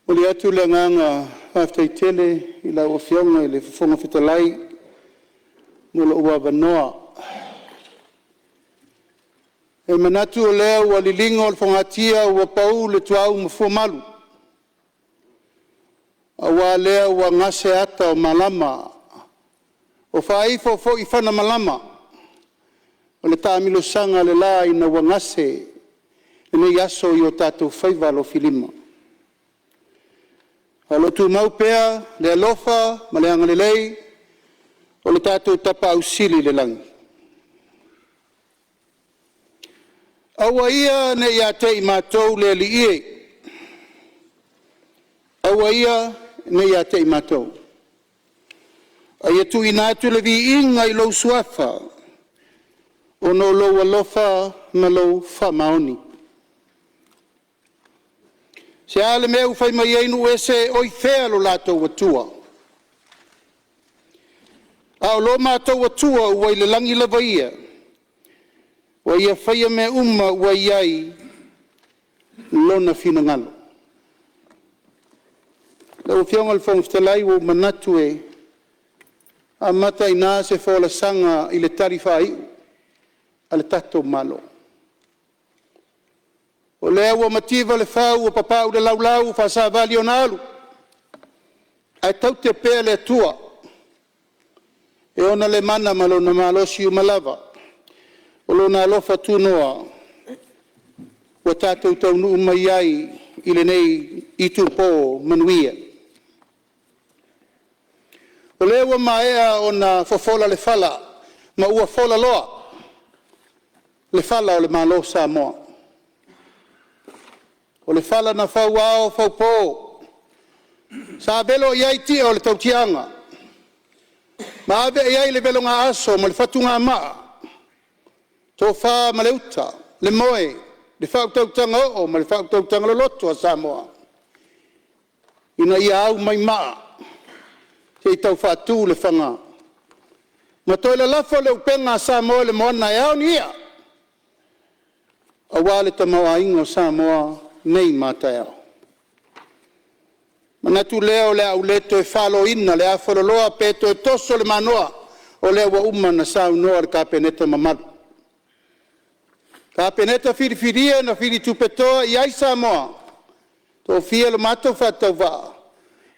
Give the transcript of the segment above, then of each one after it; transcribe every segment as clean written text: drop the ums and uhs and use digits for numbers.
Momoli atu le agaga faafetai tele i lau Afioga i le Fofoga Fetalai mo lou avanoa. E manatu o lea ua liligo le fogatia ua pau le tuaau ma fuamalu, aua o lea ua gase ata o malama ua faaifo foi fana malama o le taamilosaga o le la ina ua gase lenei aso i o tatou faiva alofilima. A o lo o tumau pea le alofa ma le agalelei o lo tatou Tapaau Sili i le lagi. Aua ia ne i ia te i matou le Alii e, aua ia ne i ia te i matou, a ia tuuina atu le viiga i lou Suafa ona o lou alofa ma lou faamaoni. Se a le mea ua fai mai ai nuu ese, o i fea lo latou Atua? A o lo matou Atua ua i le lagi lava Ia, ua Ia faia mea uma ua i ai Lona finagalo. Lau Afioga i le Fofoga Fetalai, ua ou manatu e amata i ina se folasaga i le tali faaiu a le tatou Malo. O lea ua mativa le fau ua papau le laulau faasavali ona alu, ae taute pea le Atua e ona le mana ma lona malosi uma lava, o lona alofa tunoa ua tatou taunuu mai ai i lenei itupo manuia. O lea ua maea ona fofola le fala ma ua folaloa le fala o le Malo o Samoa. O le fala na fauao faupo, sa velo i ai tia o le tautiaga ma ave i ai le velogaaso ma le fatugamaa, tofa ma le uta, le moe, le faautautaga oo ma le faautautaga loloto a Samoa ina ia au mai maa se i tau faatu le faga ma toe lalafo le upega a Samoa i le moana e ao ni i'a aua le tamaoaiga o Samoa nei ma a taeao. Ona manatu lea o le a ou le toe faloina le afaloloa pe toe toso le manoa, o lea ua uma ona saunoa le Kapeneta mamalu. Kapeneta filifilia na fili tupetoa i ai Samoa, tofia lo matou faatauvaa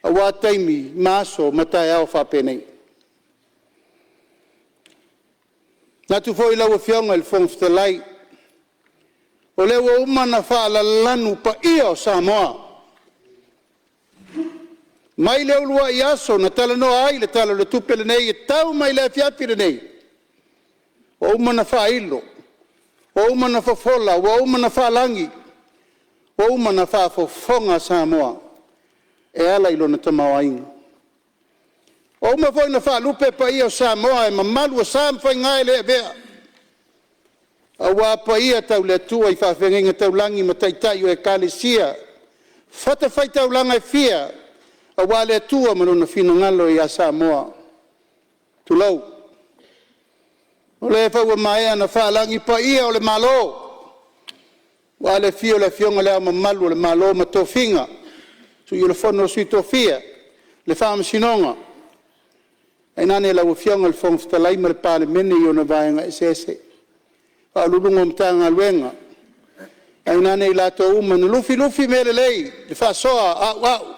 aua taimi ma aso ma taeao faapenei. E manatu foi lau Afioga i le Fofoga Fetalai, o lea ua uma ona faalalanu paia o Samoa mai le uluai aso na talanoa ai le Tala o le Tupe lenei e tau mai le afiafi lenei, ua uma ona faailo, ua uma ona fofola, ua uma ona faalagi, ua uma ona faafofoga Samoa e ala i lona tamaoaiga. Ua uma foi ona faalupe paia o Samoa e mamalu o sa ma faiga e le avea, aua paia tau le Atua i faafeagaiga taulagi ma taitai o ekalesia i fatafaitaulaga e fia aua le Atua ma Lona finagalo ia Samoa, tulou. O lea foi ua maea ona faalagi paia o le Malo aua le afio o le Afioga i Le Ao Mamalu o le Malo ma tofiga, Sui o le Fono a Sui Tofia, le Faamasinoga, tainane lau Afioga i le Fofoga Fetalai ma le Palemene i ona Vaega eseese, Ofisa Sili o Pulega o Matagaluega, tainane i latou uma na lufilufia mea lelei i le faasoa auau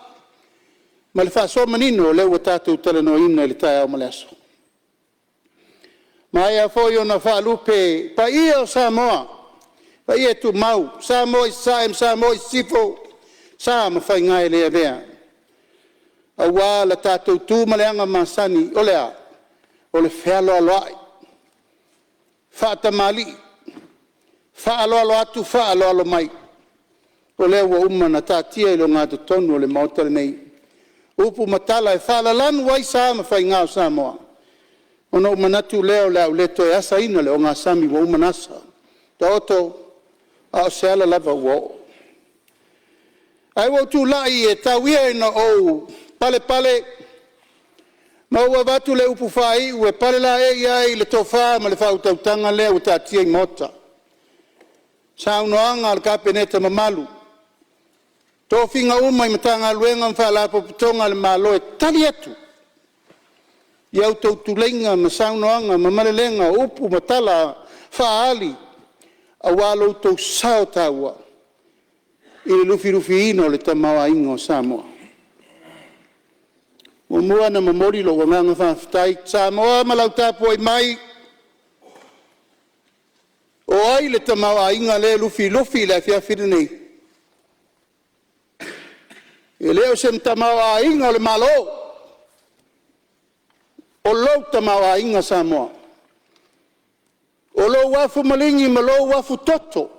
ma le faasoa manino o lea ua tatou talanoaina i le taeao ma le aso. Ua maea foi ona faalupe paia o Samoa, paia tumau, Samoa i Sasae ma Samoa i Sisifo, sa ma faiga e le avea, aua le tatou tu ma le aga masani, o le a? O le fealoaloai, faatamalii, faaaloalo atu faaaloalo mai. O lea ua uma ona taatia i le ogatotonu o le Maota lenei upu ma tala e faalalanu ai sa ma faiga o Samoa, ona ou manatu lea o le a ou le toe asaina le ogasami ua uma ona asa, taoto a o se ala lava ua oo. Ae ua ou tulai e tau ia ina ou palepale ma ou avatu le upu faaiu e palelaei ai le tofa ma le faautautaga lea ua taatia i maota, saunoaga a le Kapeneta mamalu. Tofiga uma i Matagaluega ma Faalapotopotoga a le Malo e tali atu i a outou tuleiga ma saunoaga ma malelega, o upu ma tala faaali aua lo outou sao taua i le lufilufiina o le tamaoaiga o Samoa. E muamua ona momoli lou agaga faafetai Samoa ma lau tapuai mai, o ai le tamaoaiga lea e lufilufi i le afiafi lenei? E le o se tamaoaiga o le Malo, o lou tamaoaiga Samoa, o lou afu maligi ma lou afutoto,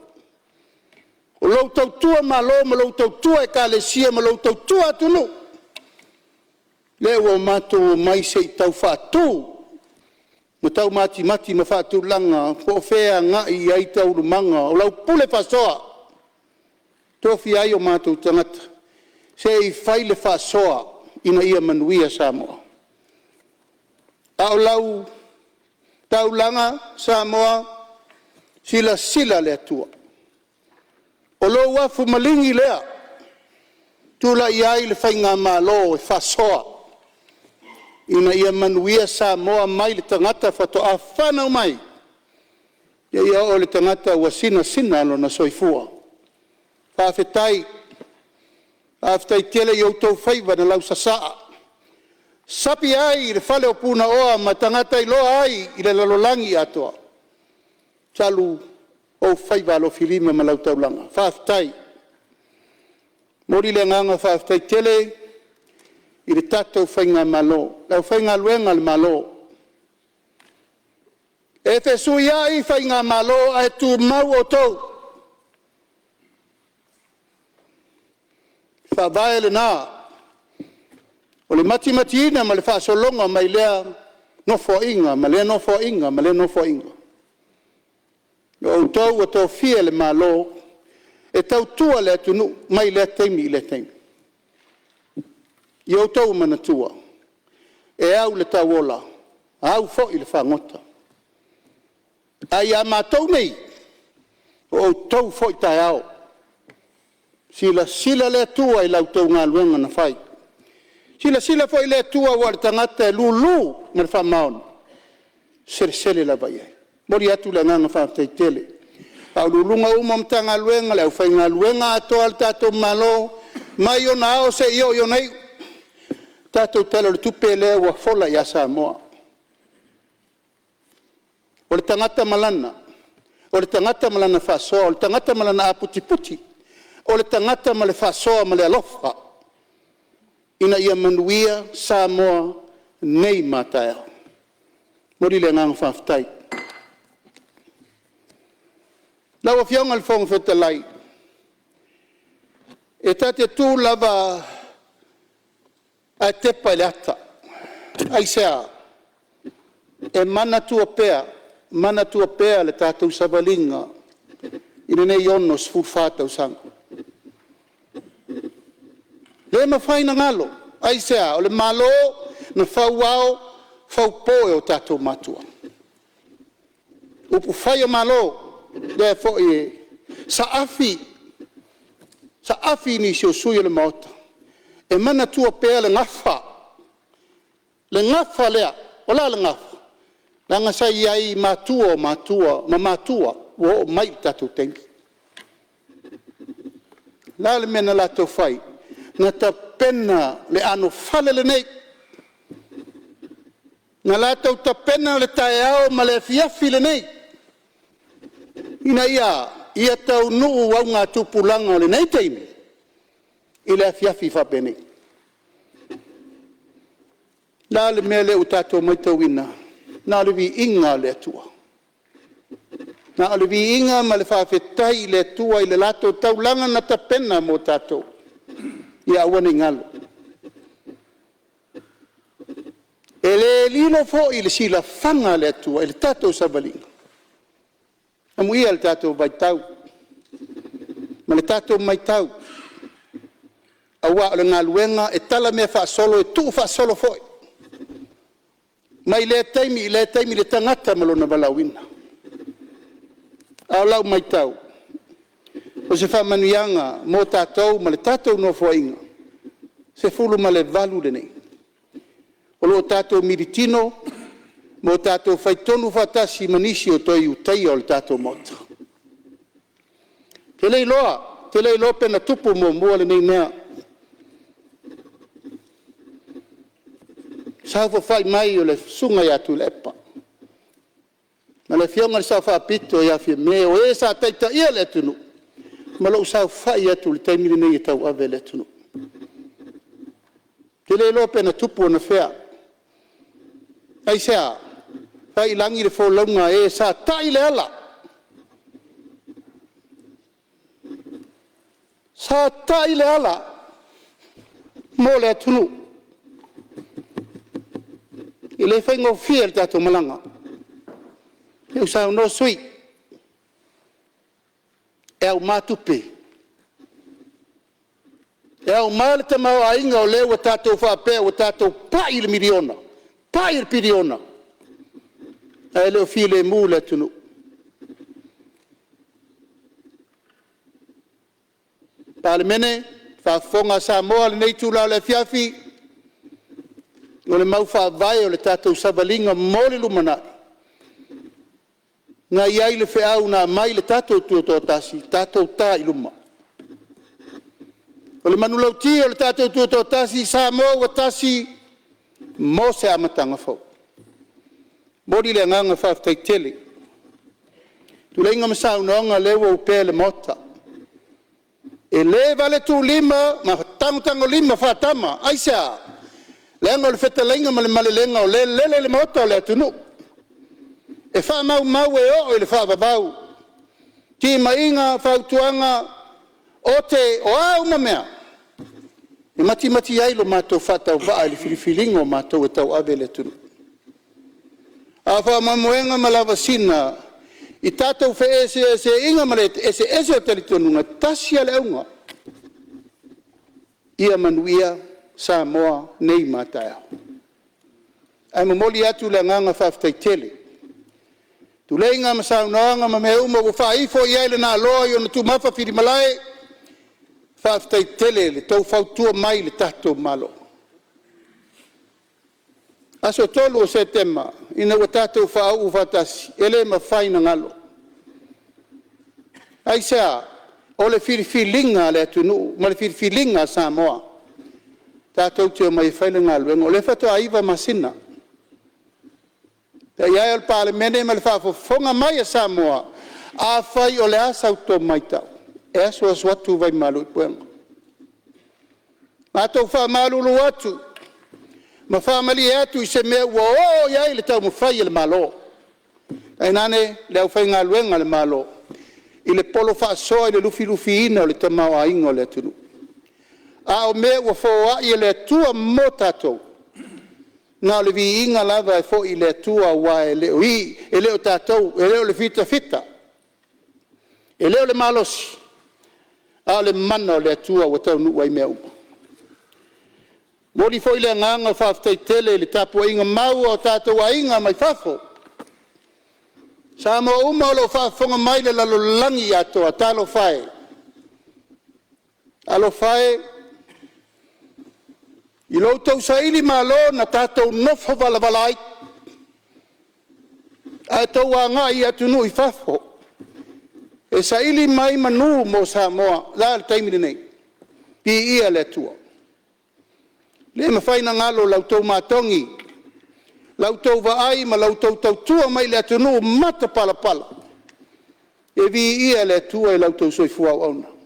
o lau tautua Malo ma lau tautua Ekalesia ma lau tautua atunuu, lea ua matou omai se i tau faatu ma tau matimati ma faatulaga po o fea e agai i ai taualumaga o lau pule faasoa, e tofia ai o matou tagata se i fai le faasoa ina ia manuia Samoa. A o lau taulaga Samoa, silasila le Atua, o lou afu maligi lea, tulai ai le faigamalo e faasoa ina ia manuia Samoa mai le tagata faatoa fanau mai seia oo i le tagata ua sinasina lona soifua. Faafetai, faafetai tele i outou faiva na lausasaa, sapi ai i le fale o Punaoa ma tagata iloa ai i le lalolagi atoa, talu ou faiva alofilima ma lau taulaga. Faafetai. E momoli le agaga faafetai tele i le tatou faigamalo, le aufaigaluega a le Malo. E fesuiai faigamalo ae tumau outou. O le faavae lena o le matimatiina ma le faasologa mai lea nofoaiga ma lea nofoaiga ma lea nofoaiga. O outou ua tofia e le Malo e tautua le atunuu mai lea taimi i lea taimi. Ia outou manatua, e au i le tauola, au foi i le fagota. A ia matou nei, o outou foi taeao. Silasila le Atua i la outou galuega na fai. Silasila foi le Atua aua o le tagata e lulu ma le faamaoni, e selesele lava i ai. E momoli atu le agaga faafetai tele i Ofisa Sili o Pulega uma o Matagaluega, le aufaigaluega atoa a le tatou Malo mai ona ao seia oo i ona iu, le tatou Tala o le Tupe lea ua fola ia Samoa. O le tagata ma lana, o le tagata ma lana faasoa, o le tagata ma lana aputiputi, o le tagata ma le faasoa ma le alofa ina ia manuia Samoa nei ma a taeao. E momoli le agaga faafetai. Lau Afioga i le Fofoga Fetalai, e ta te tu lava ae tepa i le ata. Aisea? E manatua pea, manatua pea le tatou savaliga i lenei 64 tausaga. E le mafai ona galo. Aisea? O le Malo na fau ao fau po e o tatou matua. Upufai o Malo, lea foi e saafi, saafi nisi o sui usufono o le Maota e manatua pea le gafa, le gafa lea. O le a le gafa? Leaga sa i ai i matua o matua ma matua ua oo mai i le tatou taimi. O le a le mea na latou fai? Na tapena le anofale lenei, na latou tapena le taeao ma le afiafi lenei, ina ia a? Ia taunuu augatupulaga o lenei taimi i le afiafi faapenei. O le a le mea lea ua tatou matauina? Na o le viiga o le Atua. Na o le viiga ma le faafetai i le Atua i le latou taulaga na tapena mo tatou, ia aua ne i galo. E le lilo foi i le silafaga a le Atua i le tatou savaliga, amuia le tatou vaitau ma le tatou matau, aua o le galuega e talamea faasolo e tuu faasolo foi, mai lea taimi i lea taimi i le tagata ma lona valaauina. A o lau matau, O se faamanuiaga mo tatou ma le tatou Nofoaiga 18 lenei, o lo o tatou militino ma o tatou faitonu faatasi ma nisi o toe Ulutaia o le tatou Maota. Ou te le iloa pe na tupu muamua lenei mea, saofafai mai o le susuga ia Tuilaepa ma le afioga i le Sao Faapito ia Fiame, o e sa taitaia le atunuu, ma lou saofai atu i le taimi lenei e tauave le atunuu. Ou te le iloa pe na tupu anafea. Aisea? Fai i lagi le folauga a e sa tai le ala, sa tai le ala mo le atunuu. E le faigofie le tatou malaga. O lea ua saunoa sui usufono, e auma tupe, e auma le tamaoaiga o lea ua tatou faapea ua tatou pai i le miliona, pai i le piliona, ae le o filemu le atunuu. Le Palemene, faafofoga a Samoa i lenei itula o le afiafi, o le mau faavae o le tatou savaliga mo le lumanai, na i ai le feau na aumai i le tatou Tutoatasi, tatou ta i luma. O le manulauti o le tatou Tutoatasi, Samoa ua tasi mo se amataga fou. E momoli le agaga faafetai tele i tuleiga ma saunoaga o lea ua opea i le Maota. E le valetuulima ma tagotagolima faa-tama. Aisea? Leaga o le fetalaiga ma le malelega o lea e lele i le maota o le atunuu, e faamaumau e oo i le faavavau timaiga, fautuaga, ote, o a uma mea e matimati ai lo matou faatauvaa i le filifiliga o matou e tauave le atunuu. A o faamoemoega ma lavasiga i tatou feeseeseaiga ma le eseese o talitonuga, e tasi lava le auga, ia manuia Samoa nei ma a taeao. Ae momoli atu le agaga faafetai tele i tuleiga ma saunoaga ma mea uma ua faaifo i ai le naaloa i ona tumafa filimalai. Faafetai tele i le tou fautua mai i le tatou Malo. Aso 3 o Setema ina ua tatou faauu faatasi, e le mafai ona galo. Aisea? O le filifiliga a le atunuu ma le filifiliga a Samoa tatou te omai e fai le galuega. O lea faatoa 9 masina. Le paia e o le Palemene ma le faafofoga mai a Samoa, afai o le a sa outou matau, e asuasu atu vai malu i puega. Matou faamalulu atu ma faamalie atu i se mea ua oo i ai le taumafai a le Malo, tainane le aufaigaluega a le Malo i le polofaasoa i le lufilufiina o le tamaoaiga o le atunuu. A o mea ua foai e le Atua mo tatou, na o le viiga lava e foi i le Atua aua e le o i, e le o tatou, e le o le fitafita, e le o le malosi, a o le mana o le Atua ua taunuu ai mea uma. E momoli foi le agaga faafetai tele i le tapuaiga mau a o tatou aiga mai fafo, Samoa uma o lo o faafofoga mai i le lalolagi atoa, talofa e, talofa e i lo outou sailimalo na tatou nofo valavala ai, ae outou agai i atunuu i fafo e saili mai manu mo Samoa. O le a le taimi lenei? Viia le Atua. E le mafai ona galo la outou matogi, la outou vaai ma la outou tautua mai i le atunuu matapalapala. E viia le Atua i la outou soifua auauna.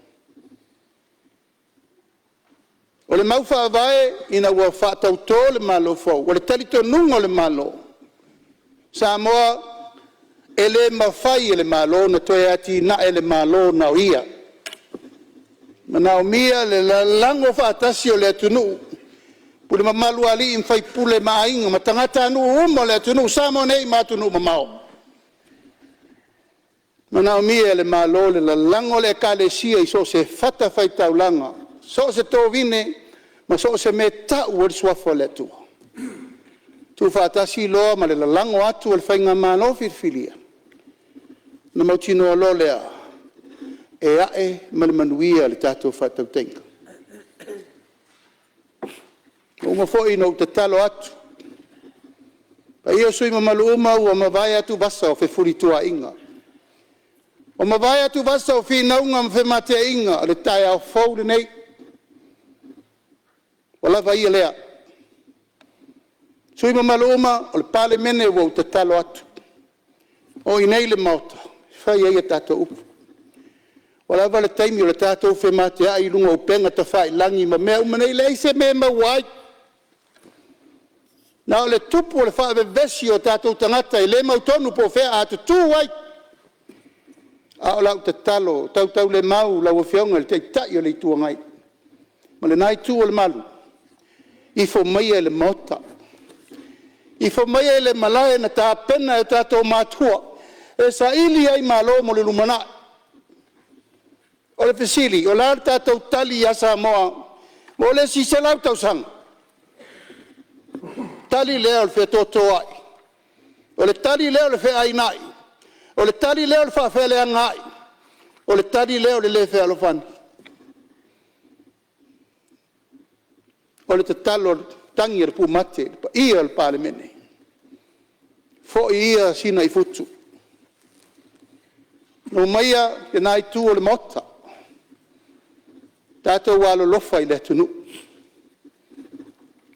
O le mau faavae ina ua faatauto le Malo fou, o le talitonuga o le Malo, Samoa, e le mafai e le Malo ona toe atinae le Malo na o ia. E manaomia le lalago faatasi o le atunuu, pule mamalu a alii ma faipule ma aiga ma tagatanuu uma o le atunuu i Samoa nei ma atunuu mamao. E manaomia e le Malo le lalago o le Ekalesia i so o se fatafaitaulaga, so o se tovine ma so o se mea e tau ai le suafa o le Atua. Tuufaatasi loa ma le lalago atu o le faigamalo filifilia, ona mautinoa loa lea E ae ma le manuia le tatou faatautaiga. Ua uma foi ona ou tatalo atu, le paia o sui usufono mamalu uma ua mavae atuvasa o fefulituaaiga, ua mavae atuvasa o finauga ma femateaiga, o le taeao fou lenei, ua lava ia lea. Sui usufono mamalu uma o le Palemene, ua ou tatalo atu, o i inei le Maota e fai ai a tatou upu. Ua lava le taimi o le tatou femateai i luga o upega tafailagi ma mea uma nei, e leai se mea e maua ai, na o le tupu o le faavevesi o tatou tagata e le mautonu po o fea a tutu ai. A o lau tatalo tautaulemau i lau Afioga i le Taitai o le Itu Agai ma lena Itu o le Malu, ifo maia i le Maota, ifo maia i le malae na tapena e o tatou matua e saili ai malo mo le lumanai. O le fesili, o le a le tatou tali ia Samoa mo le isi 100 tausaga? O le tali lea o le fetotoai, o le tali lea o le feainai, o le tali lea o le faafeleagaai, o le tali lea o le le fealofani. O le tatalo a le tagi a le pumate i le paia o le Palemene, foi ia Sina i futu, omaia lena itu o le Maota, tatou alolofa i le atunuu.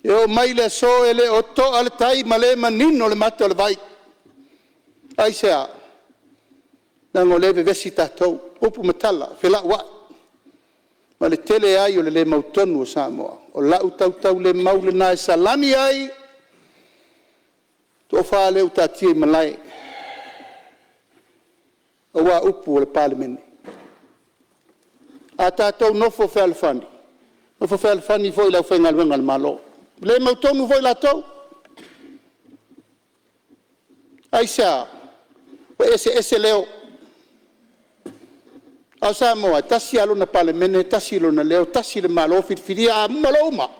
E oo mai le aso e le o toa le tai ma le manino le mata o le vai. Aisea? Leaga o lea e vevesi tatou, upu ma tala, felauai ma le tele ai o le le mautonu o Samoa. O lau tautaulemau lena e salani ai le tofa lea ua taatia i malae, aua upu o le Palemene. A tatou nonofo fealofani, nonofo fealofani foi le aufaigaluega a le Malo, e le mautonu foi latou. Aisea? Ua eseese leo, a o Samoa e tasi lava lona Palemene, tasi lona leo, tasi le Malo filifilia. A uma loa uma,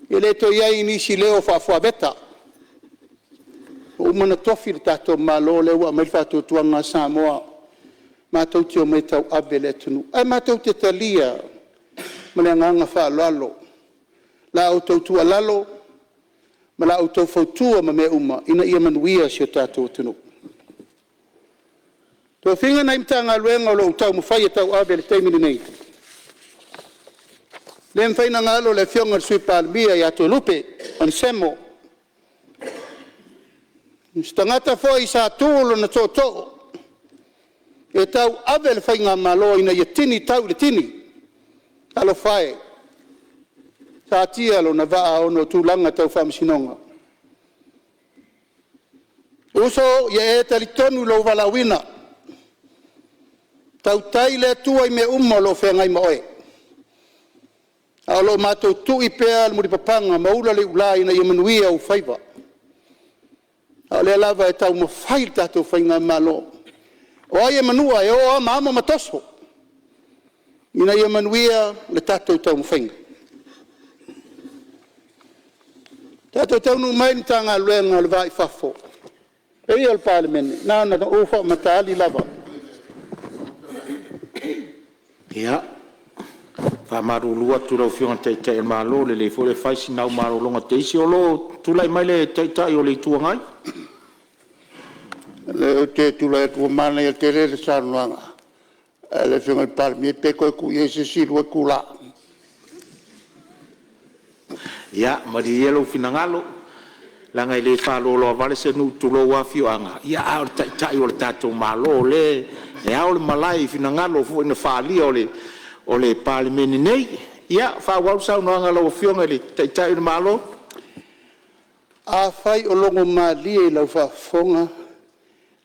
e le toe i ai nisi leo faafuaveta, ua uma ona tofi le tatou Malo lea ua aumai le faatuatuaga o Samoa matou te omai e tauave le atunuu. Ae matou te talia ma le agaga faaaloalo la outou tuualalo ma la outou fautua ma mea uma ina ia manuia si o tatou atunuu. O tofiga i Matagaluega o lo o taumafai e tauave i le taimi lenei, e le mafai ona galo le Afioga i le Sui Palemia ia Toelupe Onesemo. O se tagata foi sa tu lona tootoo e tauave le faigamalo ina ia tini tau i le tini. Talofa e, satia lona vaa ona o tulaga tau faamasinoga. Uso, ia e talitonu i lou valaauina, tautai le Atua i mea uma o lo o feagai ma oe, ae o lo o matou tui pea le mulipapaga ma ula le iula ina ia manuia ou faiva. A o lea lava e taumafai le tatou faigamalo, o ai e manua e o lava ma amo ma toso ina ia manuia le tatou taumafaiga. Tatou taunuu mai i le Matagaluega o le Va i Fafo, le paia o le Palemene, na ona ou faamataali lava. Ia, e faamalulu atu i lau Afioga i le Taitai o le Malo, e lelei foi le fai sina au malologa teisi o lo o tulai mai le Taitai o le Itu Agai. Ou te tulai atu ua manaia tele le saunoaga a le Afioga i le Palemia, pe toe tuu i ai se isi 2 itula. Ia malie ia lou finagalo, leaga e le faaloaloa se nuu tulou lava afioaga, a o le Taitai o le tatou Malo o lea e ao le malae i finagalo foi na faaalia o le Palemene nei. Ia faaauau le saunoaga a lau Afioga i le Taitai o le Malo. Afai o logomalie i lau faafofoga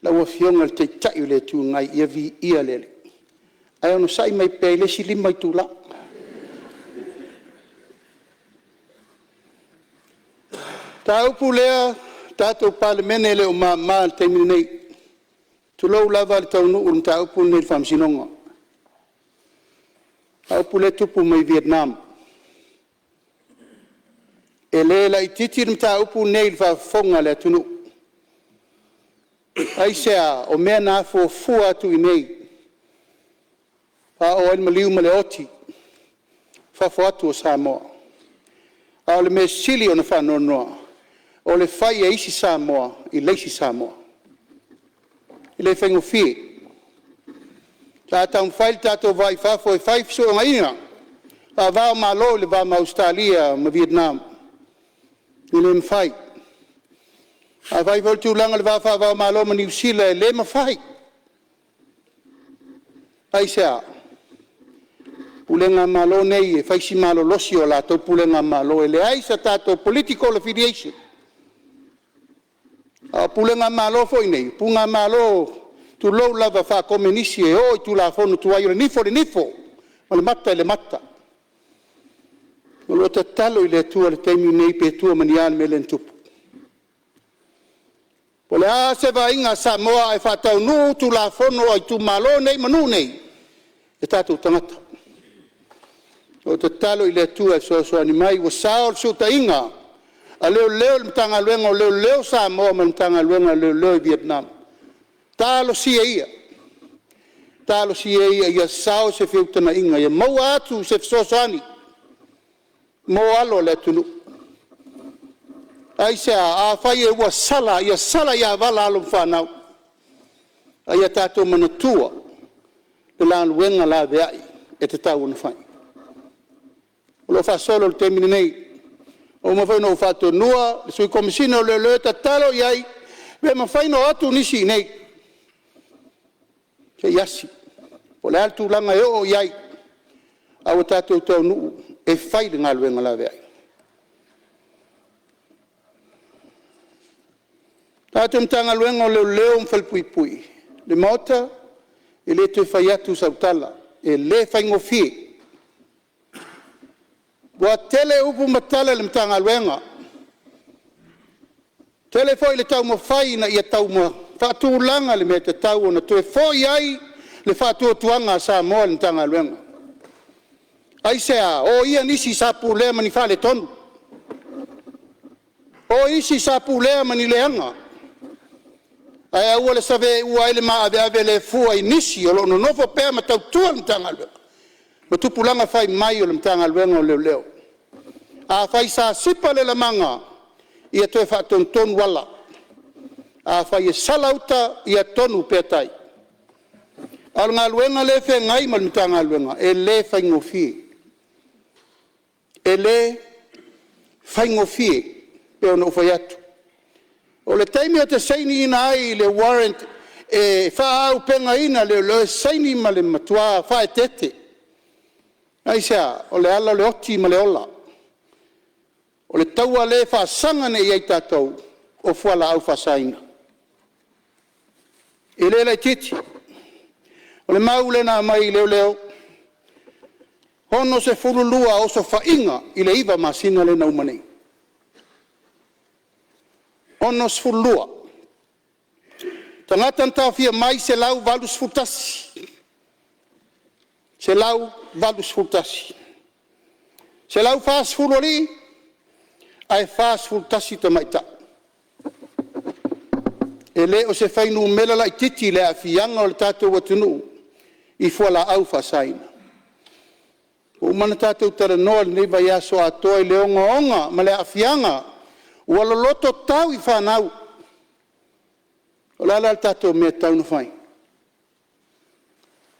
lau Afioga i le Taitai o le Itu Agai, ia viia le Alii, ae onosai mai pea i le isi 5 itula. O le mataupu lea le tatou Palemene e le o mama i le taimi lenei, tulou lava le taunuu o le mataupu lenei i le Faamasinoga, le mataupu lea e tupu mai Vietnam. E le laitiiti le mataupu lenei i le faafofoga a le atunuu. Aisea? O mea na afuafua atu i inei Faaoo ai le maliu ma le oti i fafo atu o Samoa. A o le mea sili ona faanoanoa, o le fai e isi Samoa i le isi Samoa. E le faigofie. Sa taumafai lo tatou va i fafo e fai fesootaiga faava-o-Malo i le va ma Ausetalia ma Vietnam, e le mafai. Afai foi o le tulaga i le va faava-o-Malo ma Niu Sila, e le mafai. Aisea? O pulega a Malo nei e fai si malolosi o latou pulega malo, e leai se tatou political affiliation. A o pulega malo foi nei, o pulega malo, tulou lava, faakomunisi e o i tulafono tuai, o le nifo i le nifo ma le mata i le mata. O lo o tatalo i le Atua i le taimi lenei pe tua ma ni a le mea lea na tupu. Po o le a se vaaiga a Samoa ae faataunuu Tulafono a itumalo nei ma nuu nei, o tatou tagata. O lo o tatalo i le Atua e fesoasoani mai, ua sao le fesootaiga a leoleo i le Matagaluega o Leoleo a Samoa ma le Matagaluega o Leoleo i Vietnam, talosia ia, talosia ia ia sao se feutagaiga ia maua atu se fesoasoani mo alo o le atunuu. Aisea? Afai ua sala, ia sala ia vala alo ma fanau, a ia tatou manatua le galuega laveai e tatau ona fai. O lo o faasolo i le taimi lenei. Ua uma foi ona ou faatonuina le Sui Komesina o Leoleo, tatalo i ai pe mafai ona o atu nisi i inei se i asi po o le a le tulaga e oo i ai, ae ua tatou taunuu e fai le galuega laveai. Le tatou Matagaluega o Leoleo ma Falepuipui, le Maota, e le toe fai atu sau tala, e le faigofie. Ua tele upu ma tala i le Matagaluega, tele foi le taumafai ina ia faatulaga le mea e tatau ona toe foi i ai le faatuatuaga a Samoa i le Matagaluega. Aisea? Oia nisi sa pulea ma ni faaletonu, o isi sa pulea ma ni leaga, ae aua le saveua ai le maaveave le fua i nisi o lo o nonofo pea ma tautua le Matagaluega ma tupulaga fai mai o le Matagaluega o Leoleo. Afai sa sipa le lamaga, ia toe faatonutonu ala. Afai e sala uta, ia tonu pea tai. A o le galuega lea e feagai ma le Matagaluega, e le faigofie. E le faigofie, e pei ona ou fai atu. O le taimi ou te sainiina ai le warrant e faaauupegaina leoleo, e saini ma le matua faaeteete. Aisea? O le ala o le oti ma le ola. O le taua lea e faasaga nei i ai tatou, o fualaau faasaina. E le laitiiti. O le mau lea na aumai i leoleo, e 62 osofaiga i le 9 masina lea na uma nei. E 62. Tagata na taofia mai, e 181. 181. 140 alii ae 41 tamaitai. E le o se fuainumera laitiiti le aafiaga o le tatou atunuu i fualaau faasaina. Ua uma ona tatou talanoa i lenei vaiaso atoa i le ogaoga ma le aafiaga ua loloto tau i fanau. O le a la le tatou mea e tatau ona fai?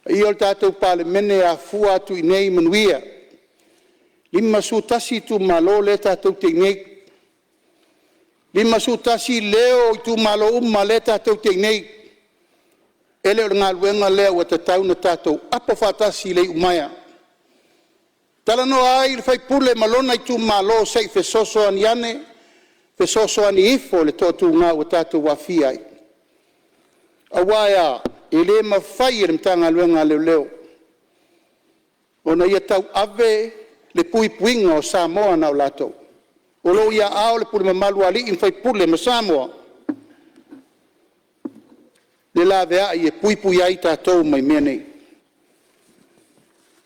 Le paia o le tatou Palemene e afua atu i inei manuia. E 51 itumalo lea tatou te i inei, 51 leo o itumalo uma lea tatou te i inei. E le o le galuega lea ua tatau ona tatou apo faatasi i le iumaea, talanoa ai le sui usufono ma lona itumalo se i fesoasoani ane, fesoasoani ifo i le toatuga ua tatou aafia ai. Aua e a? E le mafai e le Matagaluega a Leoleo ona ia tauave le puipuiga o Samoa na o latou. O lo o i aao le pule mamalu a alii ma faipule ma Samoa le laveai e puipui ai tatou mai mea nei.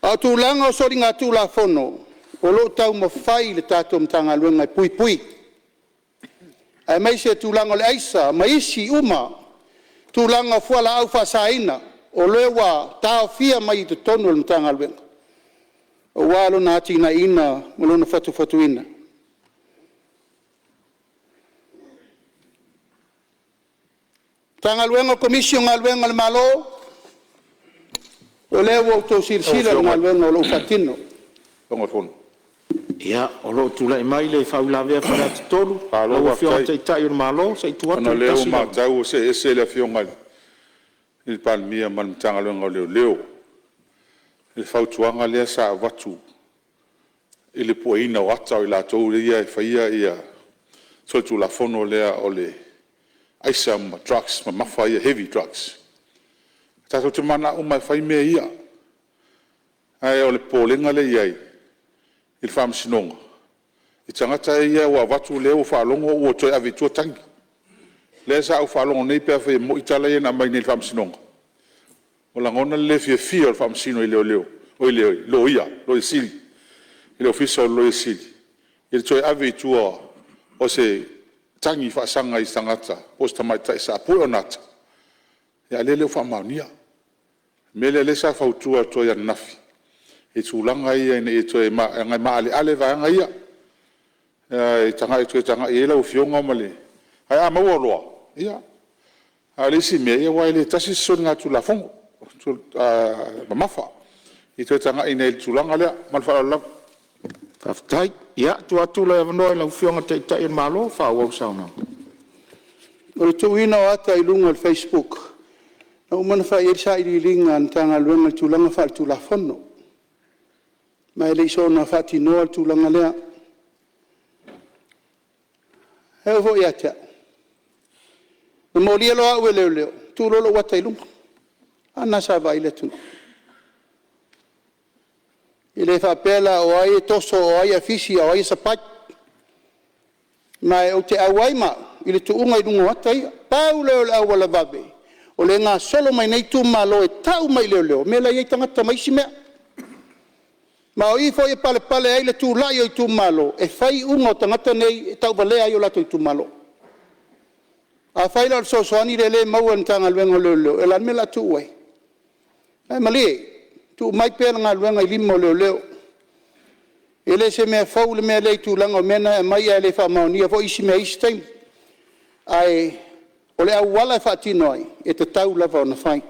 A o tulaga o soligatulafono, o lo o taumafai le tatou Matagaluega e puipui, aemaise tulaga o le aisa ma isi uma tulaga o fualaau faasaina. O lea ua taofia mai i totonu o le Matagaluega aua lona atinaeina ma lona fatufatuina. Matagaluega o Komisi o Galuega a le Malo, o lea ua outou silasila i le galuega o lo o faatino. Ia, o lo o tulai mai le faauilavea a Faleata 3, lau Afioga i le Taitai o le Malo, se i tuu atu Malo faafetai. Ona o le lea ua tasi le avanoa. matau ua see ese le Afioga i le Palemia ma le Matagaluega o Leoleo i le fautuaga lea sa avatu i le pueina o ata o i latou ia e faia solitulafono lea o le aisa ma drugs mamafa ia heavy drugs. Tatou te mananao uma e fai mea ia, ae o le popolega lea e i ai i le Faamasinoga, i tagata ia ua avatu o lea ua faalogo ua toe ave i tua tagi. Lea sa ou faalogo nei pe afai e moni tala ia na aumai nei i le Faamasinoga, ua lagona le le fiafia o le Faamasino i leoleo, oi le Loia Sili, i le Ofisa o le Loia Sili i le toe ave i tua o se tagi faasaga i se tagata po o se tamaitai sa pue ona ata, a o lea e le o faamaonia. O le mea lea o lea sa fautua atu ai ananafi i tulaga ia ina ia toe… leaga e maaleale vaega ia, e toe tagai i ai lau Afioga ma le… Ae a maua loa, ia. A o le isi mea, aua e le tasi se soligatulafono mamafa. Ia toe tagai ane i le tulaga lea. Ma le faaaloalo lava. Faafetai. Ia, tuu atu le avanoa i lau Afioga i le Taitai o le Malo e faaauau le saunoaga. O le tuuina o ata i luga o le facebook, ua uma ona fai i ai le sailiiliga a le Matagaluega i tulaga faaletulafono, ma e le i soona faatinoa le tulaga lea. E oo foi ia te au, na molia loa au e leoleo, tuu loa lou ata i luga. A lena sa vaai le atunuu. E le faapea la o ai e toso o ai e afisi a o ai e sapai. Ma ou te auai ma au i le tuuga i luga o ata ia. Pau lea o le auala vave o lea e gasolo mai nei itumalo e tau mai i leoleo mea la e i ai tagata ma isi mea. Ma o i foi e palepale ai le tulai o itumalo e fai iuga o tagata nei e tauvalea ai o latou itumalo. Afai la o le fesoasoani lea e maua e le Matagaluega o Leoleo, ia o le a le mea o le a tuu ai? Ae malie, tuu mai pea le galuega i lima o leoleo. E le o se mea fou le mea lea i tulaga o mea na e aumai ae le faamaonia foi isi mea i isi taimi. Ae o le auala e faatino ai, e tatau lava ona fai.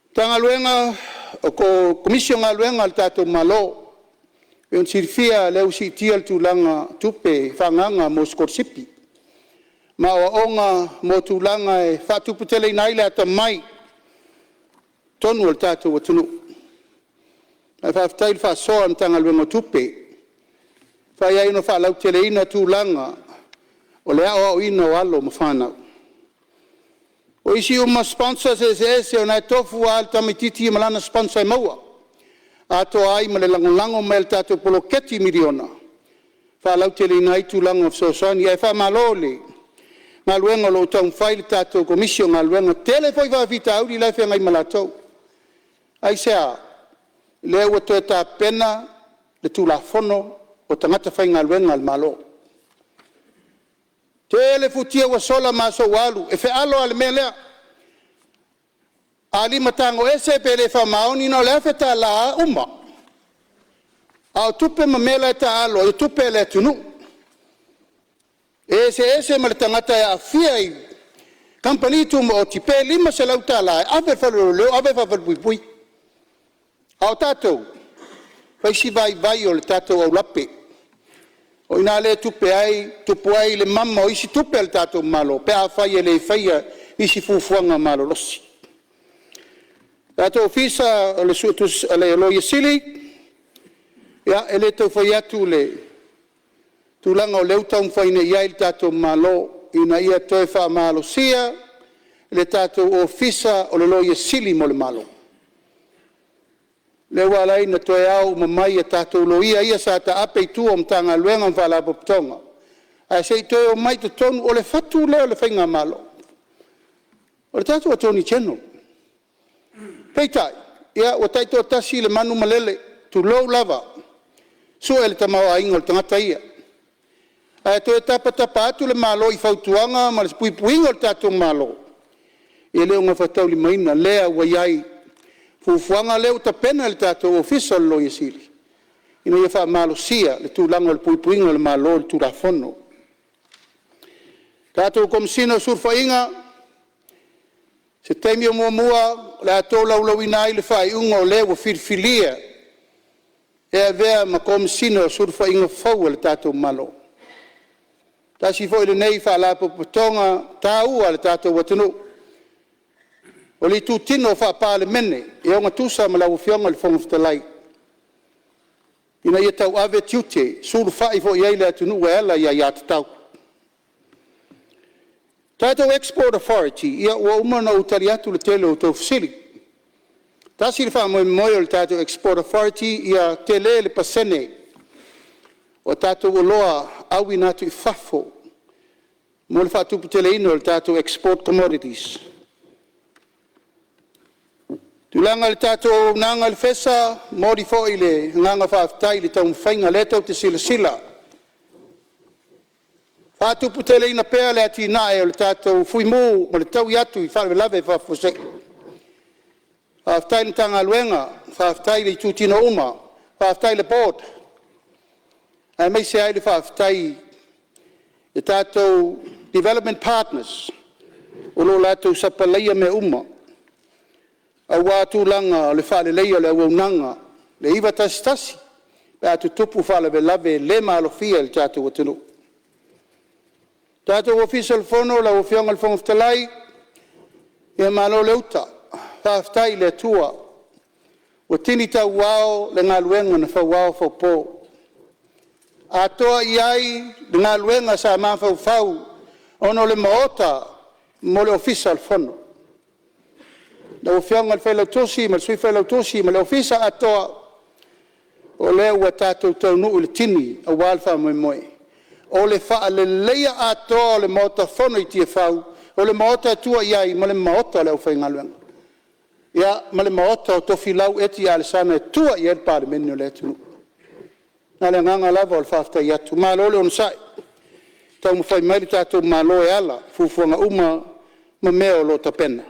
Matagaluega o Komisi o Galuega a le tatou Malo, e pei ona silafia o lea ua siitia le tulaga o tupe faaagaaga mo sikolasipi ma aoaoga mo tulaga e faatuputeleina ai le atamai i totonu o le tatou atunuu. Ae faafetai i le faasoa a le Matagaluega o Tupe, ua mafai ai ona faalauteleina tulaga o le aoaoina o alo ma fanau. O isi uma sponsors eseese o lena e tofu lava le tamaitiiti ma lana sponsor e maua, atoa ai ma le lagolago mai a le tatou poloketi miliona e faalauteleina ai tulaga o fesoasoani. Ae faamalo i le galuega o lo o taumafai le tatou Komisi o Galuega. E tele foi faafitauli la e feagai ma latou. Aisea? O lea ua toe tapena le Tulafono o Tagata Faigaluega a le Malo. Tele futia ua sola ma aso ua alu, e fealo lava i le mea lea, a limatago ese pe le faamaoni, na o le $1,000 lava uma. A o tupe ma mea la e taaalo ai, o tupe a le atunuu. E eseese ma le tagata e aafia i kamupani tumaoti pe $500 e ave i le fale o leoleo ave i le falepuipui. A o tatou, e fai si vaivai o le tatou aulape. O i ina lea e tupu ai le mama o isi tupe a le tatou Malo pe afai e le faia isi fuafuaga malolosi. Le tatou Ofisa o le Loia Sili, ia e le tau fai atu le tulaga o lea ua taumafai nei i ai le tatou Malo ina ia toe faamalosia le tatou Ofisa o le Loia Sili mo le Malo. Lea ua ala ai ona toe ao uma mai a tatou loia ia sa taape i tua o Matagaluega ma Faalapotopotoga, ae se i toe omai i totonu. O le fatu lea o le faigamalo, o le tatou Attorney General. Peitai, ia ua taitoatasi le manu ma lele, tulou lava, sue le tamaoaiga o le tagata ia. Ae toe tapatapa atu le Malo i fautuaga ma le puipuiga o le tatou Malo E le o gafataulimaina lea ua i ai fuafuaga lea ua tapena e le tatou Ofisa o le Loia Sili, ina ia faamalosia le tulaga o le puipuiga o le Malo i le Tulafono. Tatou Komesina o Sulufaiga, o se taimi o muamua o le a tolaulauina ai le faaiuga o le ua filifilia e avea ma Komesina o Sulufaiga fou a le tatou Malo. Tasi foi lenei Faalapotopotoga taua a le tatou atunuu, o le itutino faa-Palemene e ogatusa ma lau Afioga i le Fofoga Fetalai, ina ia tauave tiute, sulufai foi i ai le atunuu e ala i aiatatau. Le tatou Export Authority, ia ua uma ona ou tali atu i le tele o a outou fesili. Tasi le faamoemoe o le tatou Export Authority ia tele le pasene o tatou oloa auina atu i fafo mo le faatuputeleina o le tatou export commodities. Tulaga i le tatou auaunaga i le FESA, e momoli foi le agaga faafetai i le taumafaiga o lea tou te silasila, faatuputeleina pea le atinae o le tatou Fuimu mo le taui atu i faalavelave faafuasei. Faafetai i le Matagaluega, faafetai i itutino uma, faafetai i le Board, aemaise ai le faafetai i tatou development partners o lo o latou sapalaia mea uma aua tulaga o le faaleleia o le auaunaga, le 911 pe a tutupu faalavelave le maalofia e le tatou atunuu. Le tatou Ofisa o le Fono lau Afioga i le Fofoga Fetalai, ia malo le uta, faafetai i le Atua ua tini tauao le galuega na fauao faupo, atoa i ai le galuega sa mafaufau ona o le Maota mo le Ofisa o le Fono. Lau Afioga i le Failautusi ma le Sui Failautusi ma le Ofisa atoa, o lea ua tatou taunuu i le tini aua le faamoemoe o le faaleleia atoa o le Maota Fono i Tiafau, o le Maota e tua i ai ma le Maota o le aufaigaluega, ia ma le Maota o Tofilau Eti Alesana e tua i ai le Palemene o le atunuu. Na o le agaga lava o le faafetai atu, malo le onosai, taumafai mai le tatou Malo e ala i fuafuaga uma ma mea o lo o tapena.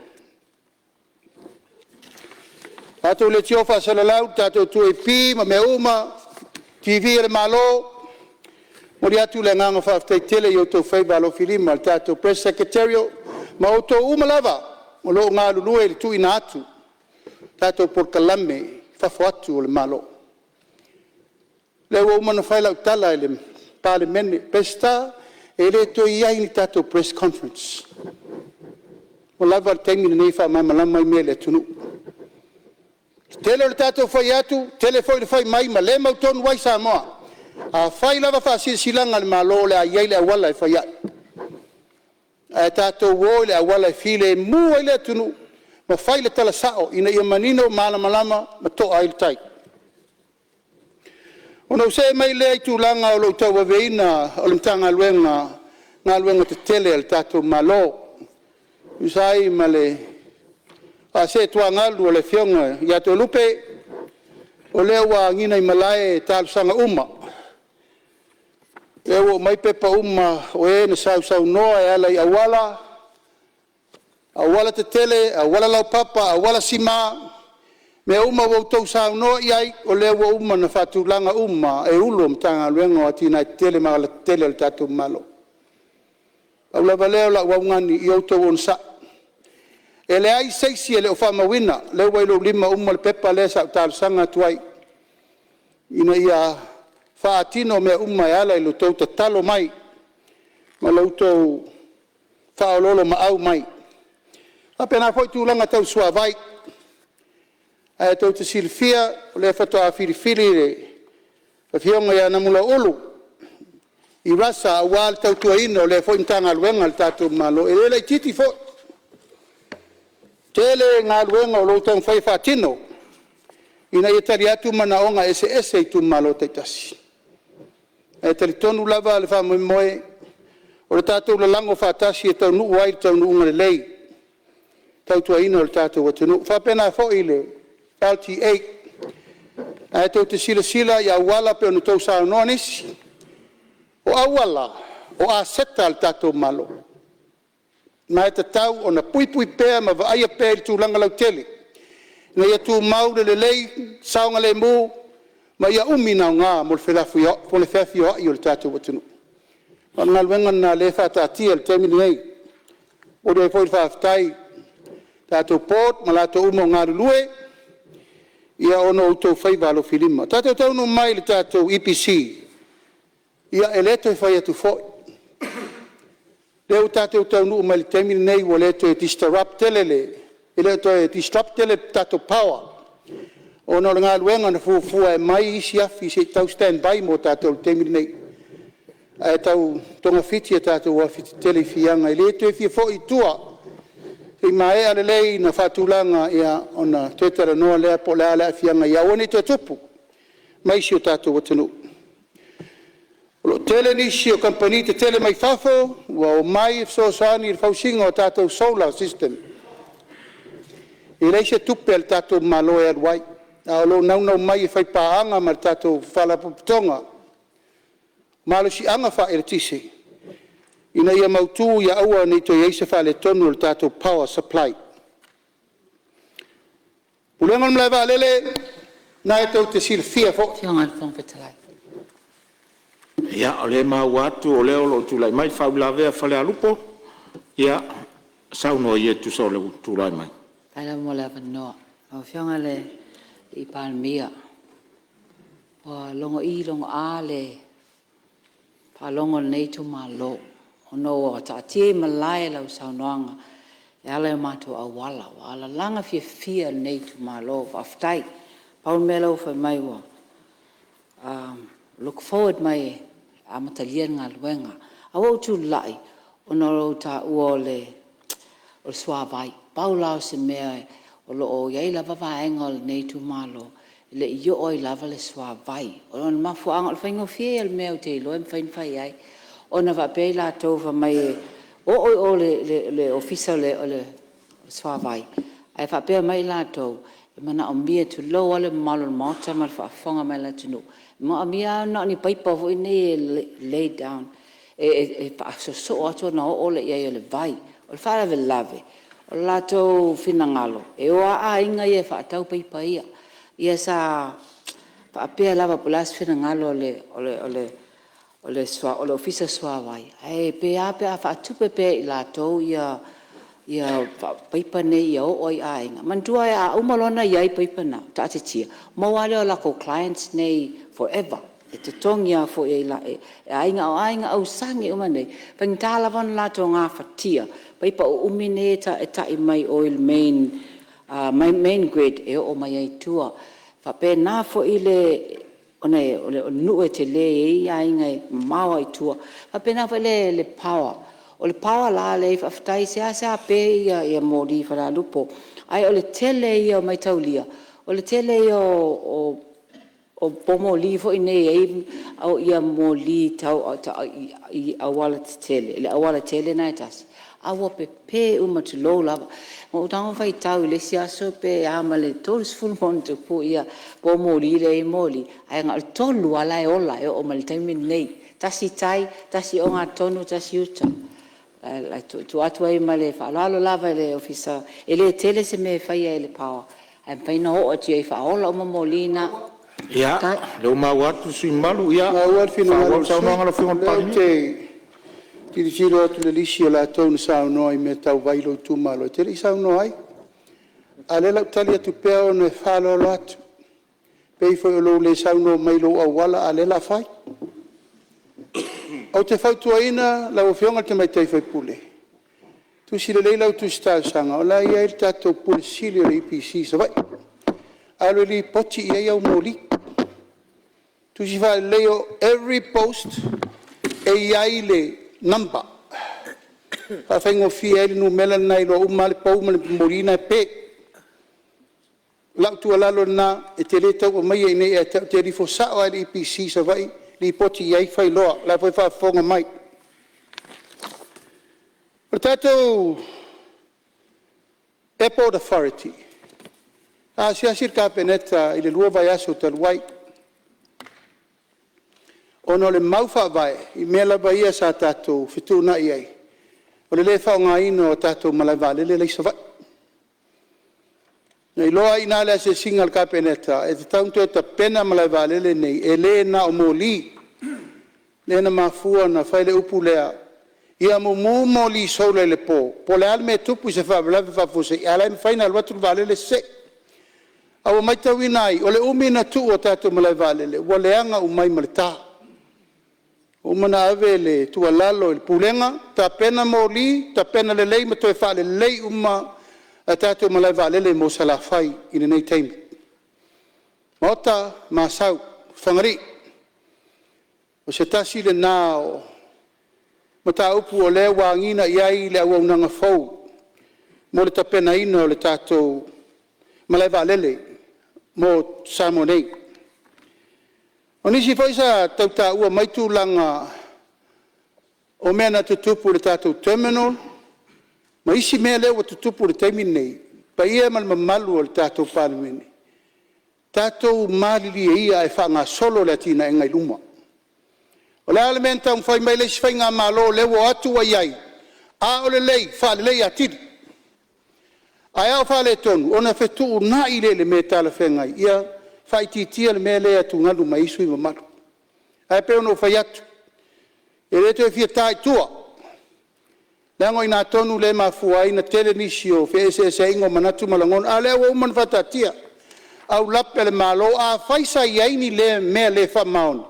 Tatou leitio faasalalau le tatou 2AP ma mea uma, TV a le Malo, e momoli atu le agaga faafetai tele i outou faiva alofilima i le tatou Press Secretariat ma outou uma lava o lo o galulue i le tuuina atu o tatou polokalame i fafo atu o le Malo. O lea ua uma ona fai lau tala i le Palemene, Peseta, e le toe i ai ni tatou press conference. Ua lava le taimi lenei e faamalamalama ai mea i le atunuu. E tele o le tatou fai atu, tele foi le fai mai ma le mautonu ai Samoa. A fai lava faasilasilaga a le Malo, o le a i ai le auala e fai ai. Ae tatou o i le auala e filemu ai le atunuu ma fai le tala sao ina ia manino, malamalama ma toa ai le tai. Ona ou see mai lea i tulaga o lou tauaveina o le Matagaluega o Galuega Tetele a le tatou Malo e tusa ai ma le faaseetuagalu a le Afioga ia Toelupe, o lea ua agiga i malae talosaga uma, o lea ua aumai pepa uma o e na sausaunoa e ala i auala, aualatetele, aualalaupapa, auala sima, mea uma ua outou saunoa i ai, o lea ua uma ona faatulaga uma e Ofisa Sili o Pulega o Matagaluega o Atinae Tetele ma Alatetele a le tatou Malo. Pau lava lea o lau augani, ia outou onosai. E leai se isi e le o faamauina, o lea ua i lou lima uma le pepa lea sa ou talosaga atu ai ina ia faatino mea uma e ala i le tou tatalo mai ma la outou faaoloolomaau mai. E faapena foi tulaga tau suavai. Ae tou te silafia o lea faatoa filifili le Afioga ia Namulauulu Adi Sua aua le tautuaina o lea foi Matagaluega a le tatou Malo, e le laitiiti foi. Tele galuega o lo o taumafai e faatino ina ia tali atu manaoga eseese i itumalo taitasi, ae talitonu lava le faamoemoe, o le tatou lalago faatasi e taunuu ai i le taunuuga lelei le tautuaina o le tatou atunuu. E faapena foi i le LTA. Ae tou te silasila i auala pei ona outou saunoa nisi, o auala, o aseta a le tatou Malo. Ma e tatau ona puipui pea ma vaaia pea i le tulaga lautele, ina ia tumau le lelei, saogalemu ma ia umi ona aoga mo le feafioai o le tatou atunuu. O le galuega lena o lea e faataatia i le taimi lenei. E momoli ai foi le faafetai i le tatou Board ma latou uma o galulue ona o outou faiva alofilima. Ua tatou taunuu mai i le tatou EPC, ia e le toe fai atu foi, o lea ua tatou taunuu mai i le taimi lenei ua le toe disrupt tele le tatou power ona o le galuega na fuafua e aumai isi afi se i tau standby mo tatou i le taimi lenei, ae tau togafiti a tatou afi tetele i Fiaga, e le toe fia foi i tua, se i maea lelei ona faatulaga ona toe talanoa lea po o le a le aafiaga ia aua ne i toe tupu mai si o tatou atunuu. O lo o tele nisi o kamupani tetele mai fafo ua omai e fesoasoani i le fausiga o tatou solar system. E leai se tupe a le tatou Malo e alu ai, ae o lo o naunau mai e faipaaga ma le tatou faalapotopotoga o malosiaga faaeletise, ina ia mautu ia aua ne i toe i ai se faaletonu o le tatou power supply. Pulega o le Malaevaalele, o lena e tou te silafia foi. Lau Afioga i le Fofoga Fetalai… Ia, o lea e maua atu o lea o lo o tulai mai le faauilavea a Falealupo. Ia, saunoa ia e tusa o lou tulai mai. Faafetai lava mo le avanoa. Lau Afioga i le Palemia, ua logo'i logo'a le faalogo a lenei itumalo ona ua taatia i malae lau saunoaga e ala i o matou auala. Ua alalaga fiafia lenei itumalo, faafetai. Pau le mea lea ua fai mai ua look forward mai e amatalia le galuega. Ae ua ou tulai ona o lou taua o le suavai. Pau la o se mea o lo o i ai lava vaega o lenei itumalo e le i oo ai lava le suavai. O le mafuaaga, o le faigofie ia o le mea ou te iloa e mafai ona fai ai, ona faapea i latou fai mai e oo i o i le Ofisa o le Suavai ae faapea mai i latou, e manaomia, tulou lava le mamalu o le Maota ma le faafofoga mai a le atunuu, e manaomia lava na o ni paipa foi nei e lay down e faasoosoo atu ona oo lea i ai o le vai. O le faalavelave, o le latou finagalo, e o lava aiga ia e faatau paipa ia. Ia sa faapea lava po o le a se finagalo o le Ofisa o le Suavai, ae pe a pe a faatupe pea e latou paipa nei ia oo lava i aiga. Manatua a uma loa ona i ai paipa na taatitia, ona maua lava lea o latou clients nei forever, e totogi lava foi e aiga. A o aiga ausani uma nei, e faigata lava ona latou gafatia paipa uumi nei e tai mai o i le main grid e oo mai ai i tua. E faapena foi ona o nuu e tele e i ai aiga e mamao lava i tua. E faapena foi le power. O le power la lea e i ai faafetai e seasea pe moli i Falealupo, ae o le tele ia o mataulia, o le tele ia o moli foi nei e i ai moli i aualatetele, le aualatele lena e tasi, ae ua pepe uma, tulou lava. Na ou tago faitau i le isi aso pe a ma le 30+ poumoli lea e i ai moli, ae na o le 3 lava la e ola e oo mai i le taimi lenei, tasi i tai, tasi i ogatotonu, tasi i uta. Ae tuu atu ai ma le faaaloalo lava i le Ofisa, e le tele se mea e faia e le power ae mafai ona oo atu i ai e faaola uma moli na. Ia, o lea ua maua atu le sui usufono mamalu, ia Maua le finagalo faaauau le saunoaga a lau Afioga i le o le sui usufono. O lea ou Palemia. te tilotilo atu i le lisi o i latou na saunoa i mea tau vai i lou itumalo, e te le i saunoa ai. A o lea o le a ou tali atu pea ona e faaaloalo atu, e pei foi o lou le saunoa mai i lou auala a o lea o le a fai. Ou te fautuaina lau Afioga i le Tamaitai sui usufono, tusi lelei lau tusi talosaga o la e i ai le tatou Ofisa Sili o le EPC i Savaii, alu e lipoti i ai au moli. Tusi faalelei, every post e i ai le number e faafaigofie ai le numera lena e iloa uma lava le pou ma le moli na e pe. O lau tuualalo lena, e te le tau aumaia iinei ia te au, e te alu ifo sao lava i le EPC i Savaii lipoti i ai, fai loa. O la e foi e faafofoga mai. O le tatou Airport Authority, na asiasi le Kapeneta i le 2 vaiaso talu ai, ona o le mau faavae i mea lava ia sa tatou fetuunai ai, o le le faaaogaina o tatou malaevaalele la e i Savaii. Na iloa ai i ina i le asiasiga a le Kapeneta, e tatau ona toe tapena malaevaalele nei, e le na o moli. Lea na mafua ona fai le upu lea, ia mumu moli solar i le po, po o le a le mea e tupu i se faalavelave faafuasei, ae o la e mafai ona alu atu le vaalele sesee. Ae ua matauina ai, o le umi ona tuu o tatou malaevaalele, ua leaga uma ai ma le ta. Ua uma ona ave le tuualalo i le Pulega, tapena moli, tapena lelei ma toe faalelei uma a tatou malaevaalele mo Salafai i lenei taimi. Maota ma Asau, Fagalii, o se tasi lena o mataupu o lea ua agiga i ai le auaunaga fou mo le tapenaina o le tatou malaevaalele mo Samoa nei. O nisi foi sa tau taua mai tulaga o mea na tutupu i le tatou terminal ma isi mea lea ua tutupu i le taimi lenei, le paia ma le mamalu o le tatou Palemene, tatou malilie ia ae faagasolo le atinaeina i luma. O le a le mea na taumafai mai ai le isi faigamalo lea ua o atu ua i ai, a o lelei, faalelei atili. Ae a o faaletonu, ona fetuunai lea i le mea e talafeagai ia faaitiitia le mea lea e atugalu mai ai sui usufono mamalu. Ae pei ona ou fai atu, e le toe fia ta i tua, leaga o i ina tonu lea e mafua ai ona tele nisi o feeseeseaiga o manatu ma lagona, a o lea ua uma ona faataatia aulape a le Malo. Afai sa i ai ni mea le faamaoni, o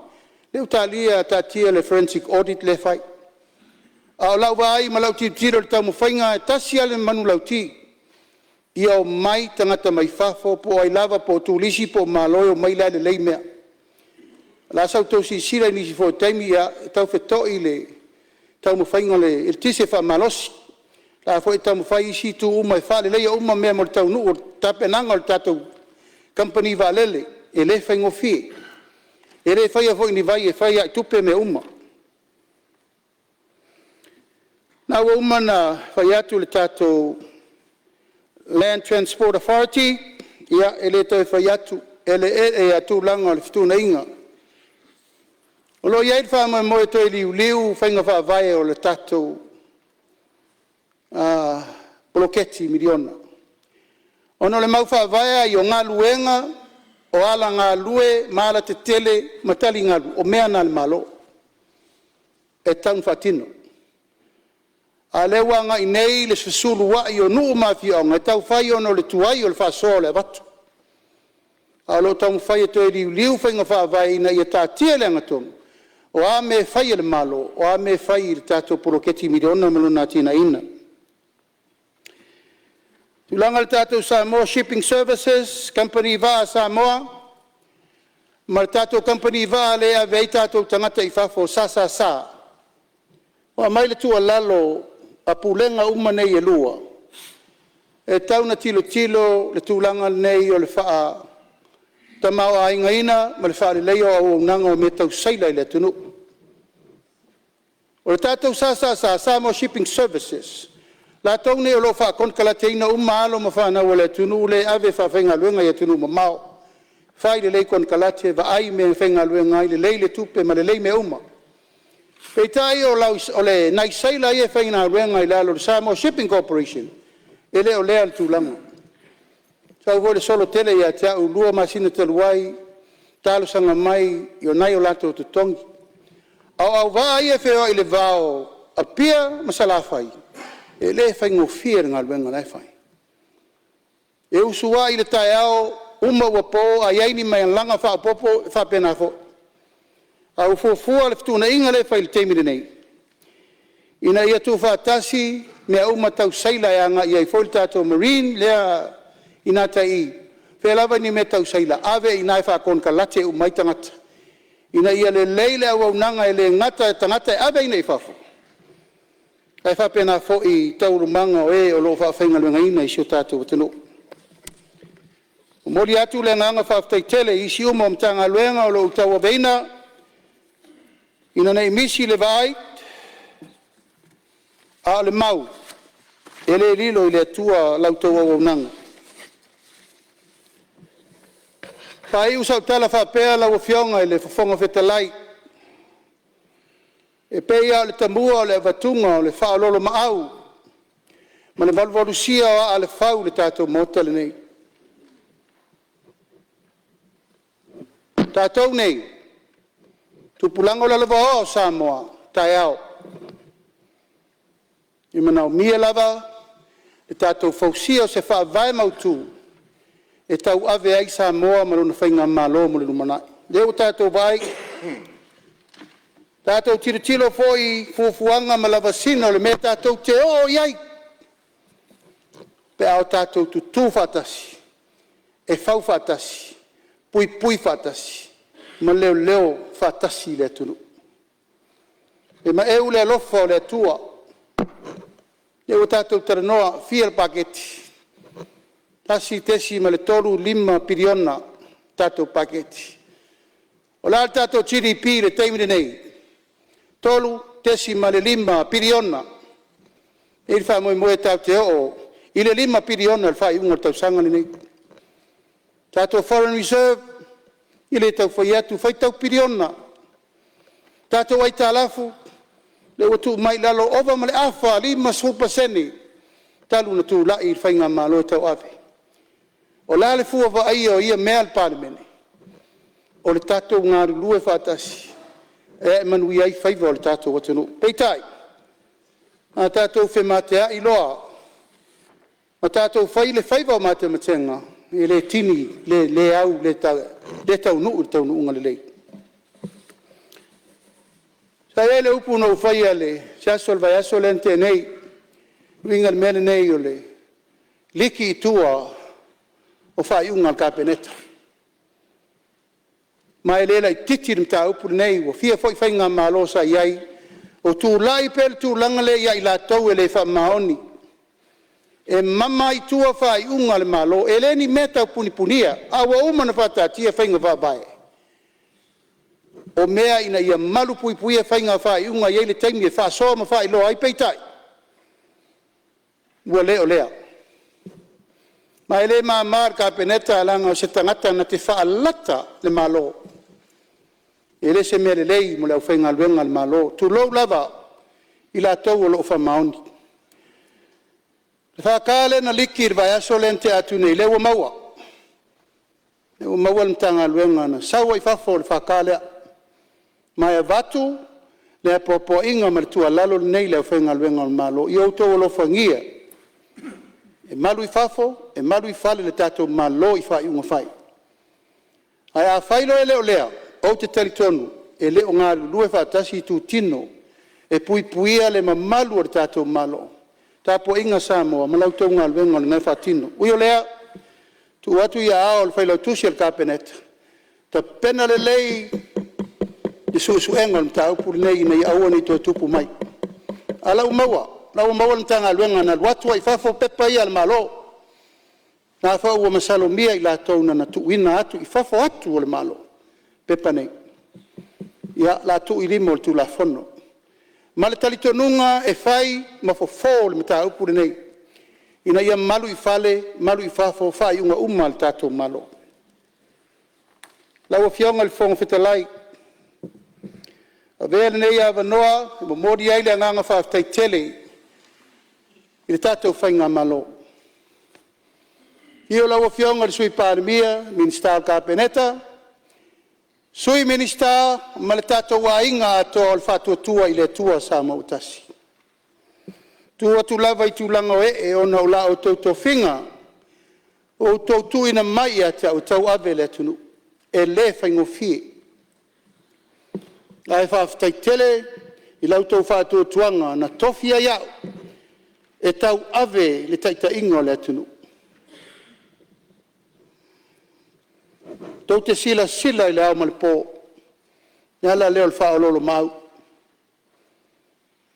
lea ua talia taatia le forensic audit lea e fai. A o lau vaai ma lau tilotilo i le taumafaiga, e tasi lava le manulauti, ia omai tagata mai fafo po o ai lava po o turisi po o malo e omai o la e lelei mea. O le a sa outou silasila i nisi foi o taimi, ia, e tau feto'i le taumafaiga o le eletise faamalosi, o la e foi e taumafai isi itu uma e faaleleia uma mea mo le taunuu o le tapenaga o le tatou kamupani vaalele. E le faigofie, e le faia foi e ni vai e fai lava i tupe mea uma. O lena ua uma ona fai atu le tatou Land Transport Authority, ia e le toe fai atu, o eleele i tulaga o le fetuunaiga. O lo o i ai le faamoemoe e toe liuliu faiga faavae o le tatou poloketi miliona, ona o le mau faavae lava ia o galuega, o aualagalue ma alatetele ma taligalu, o mea na a le Malo e tatau ona faatino. A o lea ua agai nei le fesuluai o nuu ma afioaga e tau fai ona o le tuai o le faasoa o le avatu. Ae o lo o taumafai e toe liuliu faiga faavae ina ia taatia i le amiotonu, o a mea e fai e le Malo, o a mea e fai i le tatou poloketi miliona ma lona atinaeina. O le tulaga i le tatou Samoa Shipping Services, kamupani vaa a Samoa ma le tatou kamupani vaa lea e ave ai o tatou tagata i fafo le SSS, ua aumai le tuualalo a Pulega uma nei e lua, e tatau ona tilotilo le tulaga lenei o le faatamaoaigaina ma le faaleleia o auaunaga o mea tau seila i le atunuu. O le tatou SSS Samoa Shipping Services, latou nei o lo o faakonekarateina uma alo ma fanau a le atunuu lea e ave e faafaigaluega i atunuu mamao, fai lelei konekarate, vaai mea e faigaluega ai, lelei le tupe ma lelei mea uma. Peitai o nai seila ia e faigaluega i lalo o le Samoa Shipping Corporation, e le o lea le tulaga. Sau foi le solo tele ia te au i le 2 masina talu ai, talosaga mai i nai o latou totogi. A o auvaa ia e feoai i le va o Apia ma Salafai, e le faigofie le galuega la e fai. E usuai i le taeao, uma ua po a i ai ni malaga faaopoopo, e faapena foi. Ae ua fuafua le fetuunaiga lea e fai i le taimi lenei, ina ia tuufaatasi mea uma tau seila e agai i ai foi le tatou marine lea i gatai i i, o fea lava ni mea tau seila, ave i ina e faakonekarate uma ai tagata, ina ia lelei le auaunaga e le gata i tagata e aveina i fafo, ae faapena foi i taualumaga o e o lo o faafaigaluegaina i si o tatou atunuu. E momoli atu le agaga faafetai tele i isi uma o Matagaluega o lo o tauaveina, ina ne i misi le vaai, a o le mau, e le lilo i le Atua la outou auaunaga. E faaiu sau tala faapea lau Afioga i le Fofoga Fetalai, E pei lava o le tamua o le avatuga o le faaoloolomaau ma le valuvalusia o aa o le fau i le tatou Maota lenei. O tatou nei, tupulaga lalovaoa o Samoa, taeao, e manaomia lava le tatou fausia o se faavae mautu e tauave ai Samoa ma lona faigamalo mo le lumanai. O lea ua tatou vaai, tatou tilotilo foi i fuafuaga ma lavasiga o le mea tatou te o i ai pe a tatou tutu faatasi, e fau faatasi, puipui faatasi ma leoleo faatasi le atunuu. E maeu le alofa o le Atua, o lea ua tatou talanoa, e fia le paketi? $1.35 piliona le tatou paketi. O le a le tatou GDP i le taimi lenei? E $3.5 piliona. E i ai le faamoemoe tatou te oo i le $5 piliona i le faaiuga o le tausaga lenei. Tatou foreign reserve, e le tau fai atu, faitau piliona. Tatou aitalafu, lea ua tuu mai i lalo, ova ma le afa, 50% talu ona tulai le faigamalo e tauave. O le a le fua vaaia o ia mea le Palemene? O le tatou galulue faatasi e manuia ai faiva o le tatou atunuu. Peitai, a tatou femateai loa ma tatou fai le faiva o matematega, e le tini, le au, le taunuu i le taunuuga lelei. Sa i ai le upu na ou faia i se aso o le vaiaso lea na tea nei, e uiga i le mea lenei o le liki i tua o faaiuga a le Kapeneta. Ma e le laitiiti le mataupu lenei, ua fia foi faigamalo sa i ai o tulai pea le tulaga lea ia i latou e le faamaoni, e mama lava i tua faaiuga a le Malo. E le ni mea taupunipunia, a ua uma ona faataatia faiga faavae, o mea ina ia malupuipuia faiga faaiuga e i ai le taimi e faasoa ma faailoa ai, peitai, ua le o lea. Ma e le mama i le Kapeneta leaga o se tagata na te faalata le Malo, e le o se mea lelei mo le aufaigaluega a le Malo, tulou lava i latou o lo o faamaoni. O le FK lea na liki i le vaiaso lea na tea atu nei, lea ua maua, lea ua maua le Matagaluega na sau ai i fafo le FK lea, ma e avatu le apoapoaiga ma le tuualalo lenei i le aufaigaluega a le Malo, ia outou alofagia e malu i fafo e malu i fale le tatou Malo i faaiuga fai. Ae afai loa e le o lea, ou te talitonu e le o galulue faatasi itutino e puipuia le mamalu o le tatou Malo, tapuaiga a Samoa ma la outou galuega o lena e faatino. Ui o lea, tuu atu i aao o le Failautusi o le Kapeneta, tapena lelei le suesuega o le mataupu lenei ina ia aua ne i toe tupu mai. A o la ua maua, o la ua maua le Matagaluega na alu atu ai i fafo pepa ia a le Malo. O lena foi ua masalomia i latou na tuuina atu i fafo atu o le Malo pepa nei. Ia, o le a tuu i lima o le Tulafono ma le talitonuga e fai ma fofo o le mataupu lenei ina ia malu i fale malu i fafo faaiuga uma a le tatou Malo. Lau Afioga i le Fofoga Fetalai, avea lenei avanoa e momoli ai le agaga faafetai tele i le tatou faigamalo. Afio lau Afioga i le Sui Palemia, Minisita o le Kapeneta, Sui Minisita ma le tatou aiga atoa o le Faatuatua i le Atua Samoa ua Tasi. E tutu atu lava i tulaga o ee ona o la outou tofiga ua outou tuuina mai ia te au e tauave le atunuu, e le faigofie. Ae faafetai tele i la outou faatuatuaga na tofi ai au e tauave le taitaiga o le atunuu. Tou te silasila i le ao ma le po, o le ala lea o le faaoloolomaau.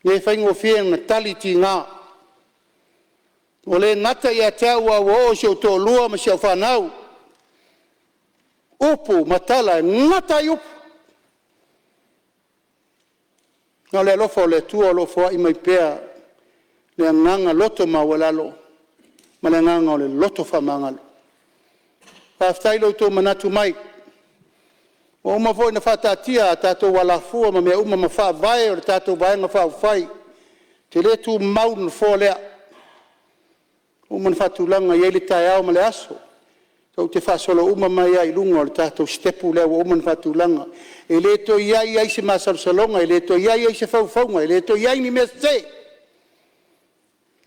E le faigofie ona tali tiga, ua le gata ia te au ae ua oo i si ou toalua ma si au fanau upu ma tala e gata ai upu. Na o le alofa o le Atua o lo o foai mai pea le agaga loto maualalo ma le agaga o le loto faamagalo. Faafetai i lo outou manatu mai, Ua uma foi ona faataatia a tatou alafua ma mea uma ma faavae o le tatou Vaega Faaupufai, ou te le tumau i le nofoa lea, ua uma ona faatulaga e i ai le taeao ma le aso, tou te faasolo uma mai lava i luga o le tatou sitepu lea ua uma ona faatulaga. E le toe i ai lava se masalosaloga, e le toe i ai lava se faufauga, e le toe i ai ni mea sese,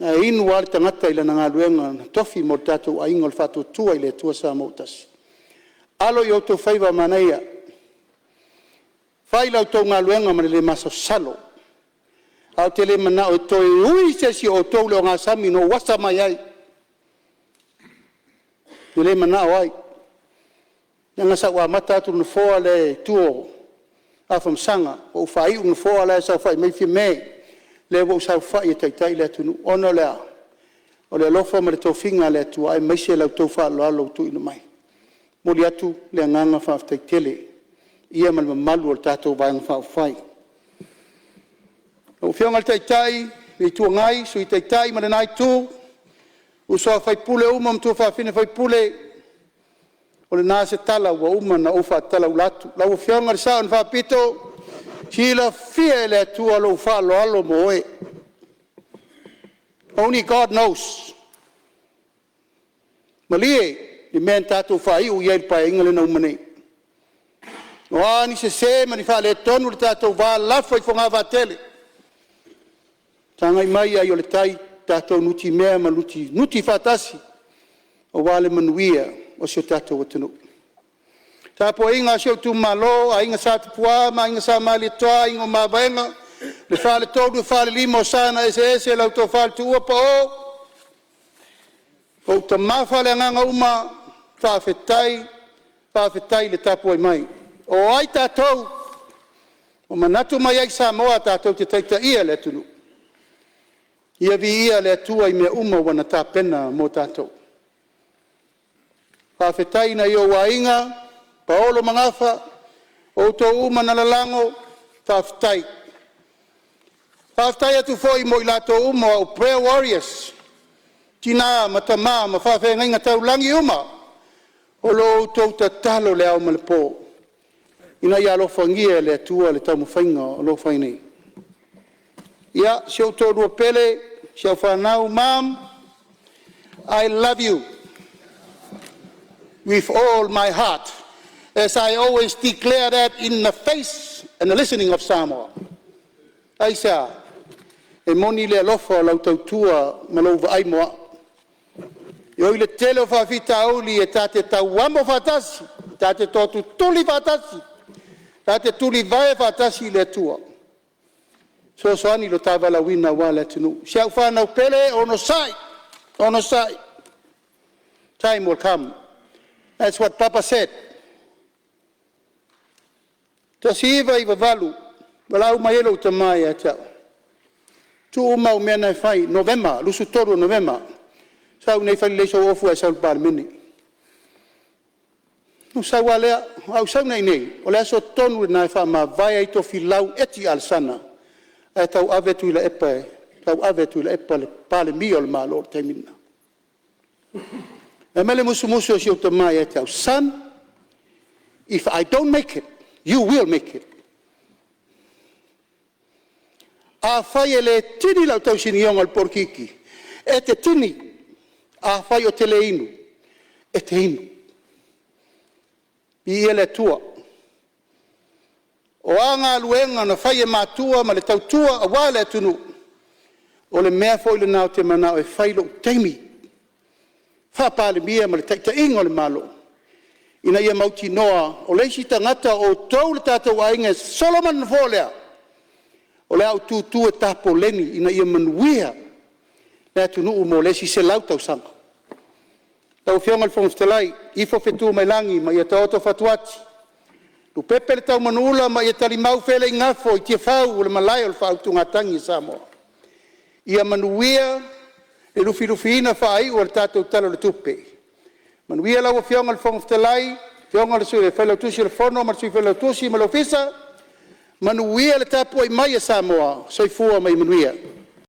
ae inu lava le tagata i lana galuega na tofi mo le tatou aiga o le Faatuatua i le Atua Samoa ua Tasi. Alo i outou faiva manaia, fai la outou galuega ma le le masalosalo, ae ou te le manao e toe ui se isi o outou i le ogasami na ou asa mai ai, ou te le manao ai. Leaga sa ou amata atu i le nofoa lea i tua o Afamasaga, ou faaiu i le nofoa la e saofai mai Fiame, lea ua ou saofai e taitai le atunuu. Ona o le a? O le alofa ma le tofiga a le Atua aemaise la outou faaaloalo ua tuuina mai. E momoli atu le agaga faafetai tele i le paia ma le mamalu o le tatou Vaega Faaupufai. Lau Afioga i le Taitai o le Itu Agai, Sui Taitai ma lena Itu, uso a sui usufono uma ma tuafafine sui usufono, o lena se tala ua uma ona ou faatalaula atu. Lau Afioga i le Sao na Faapito, silafia e le Atua lou faaaloalo mo oe. Only God knows. Malie le mea na tatou faaiu i ai i le Paeaiga lea na uma nei. O a ni sese ma ni faaletonu i le tatou va, lafo i fogavaa tele, tagai mai ai o le tai, tatou nutimea ma nuti faatasi aua le manuia o si o tatou atunuu. Le tapuaiga a si ou itumalo, Aiga Sa Tupua ma Aiga Sa Malietoa, Aiga o Mavaega, le Faletolu e Falelima o Sa na Eseese, lau Tofa i le Tuua Pao, ou tama faaleagaga uma, faafetai, faafetai le tapuai mai. O ai tatou? Ua manatu mai ai Samoa tatou te taitaia le atunuu. Ia viia le Atua i mea uma ua na tapena mo tatou. Faafetai i nai ou aiga, paolo ma gafa, o outou uma na lalago, faafetai. Faafetai atu foi mo i latou uma o prayer warriors, tina ma tama ma faafeagaiga taulagi uma o lo o outou tatalo i le ao ma le po ina ia alofagia e le Atua le taumafaiga o lo o fai nei. Ia, si ou toalua pele, si au fanau, mom, I love you with all my heart as I always declare that in the face and the listening of Samoa. Aisea? E moni le alofa o lau tautua ma lou vaai mo au. E ui i le tele o faafitauli e ta te tauamo faatasi, ta te toatutuli faatasi, ta te tulivae faatasi i le Atua, fesoasoani i lo ta valaauina aua le atunuu. Si au fanau pele, onosai, onosai, time will come. That's what papa said. 1998, valaau mai ai lou tama ia te au, tuu uma au mea na e fai, Novema, 23 o Novema, sau iinei e fai lelei sou ofu ae sau i le Palemene. Ona ou sau lava lea, a ou sau nei, o le aso tonu lena e faamavae ai Tofilau Eti Alesana ae tauave Tuilaepa e tauave e Tuilaepa le Palemia o le Malo i le taimi lena. Fai mai le musumusu a si ou tama ia te au, son, if I don't make it, you will make it. Afai e le tini lau tausinioga i le polokiki, e te tini. Afai ou te le inu, e te inu. Viia le Atua. O a galuega na fai e matua ma le tautua aua le atunuu, o le mea foi lena ou te manao e fai i lou taimi faa-Palemia ma le taitaiga o le Malo, ina ia mautinoa o le isi tagata o outou le tatou aiga e sosolo mai le nofoa lea, o le a ou tutu e tapoleni ina ia manuia le atunuu mo le isi 100 tausaga. Lau Afioga i le Fofoga Fetalai, ifo fetu mai lagi ma ia taoto fatuati, tupepe le taumanuula ma ia talimau feeleigafo i Tiafau o le malae o le faautugatagi a Samoa. Ia manuia le lufilufiina faaiu o le tatou Tala o le Tupe, manuia lau Afioga i le Fofoga Fetalai, afioga i le Failautusi o le Fono ma le Sui Failautusi ma le Ofisa, manuia le tapuai mai a Samoa. Soifua ma ia manuia.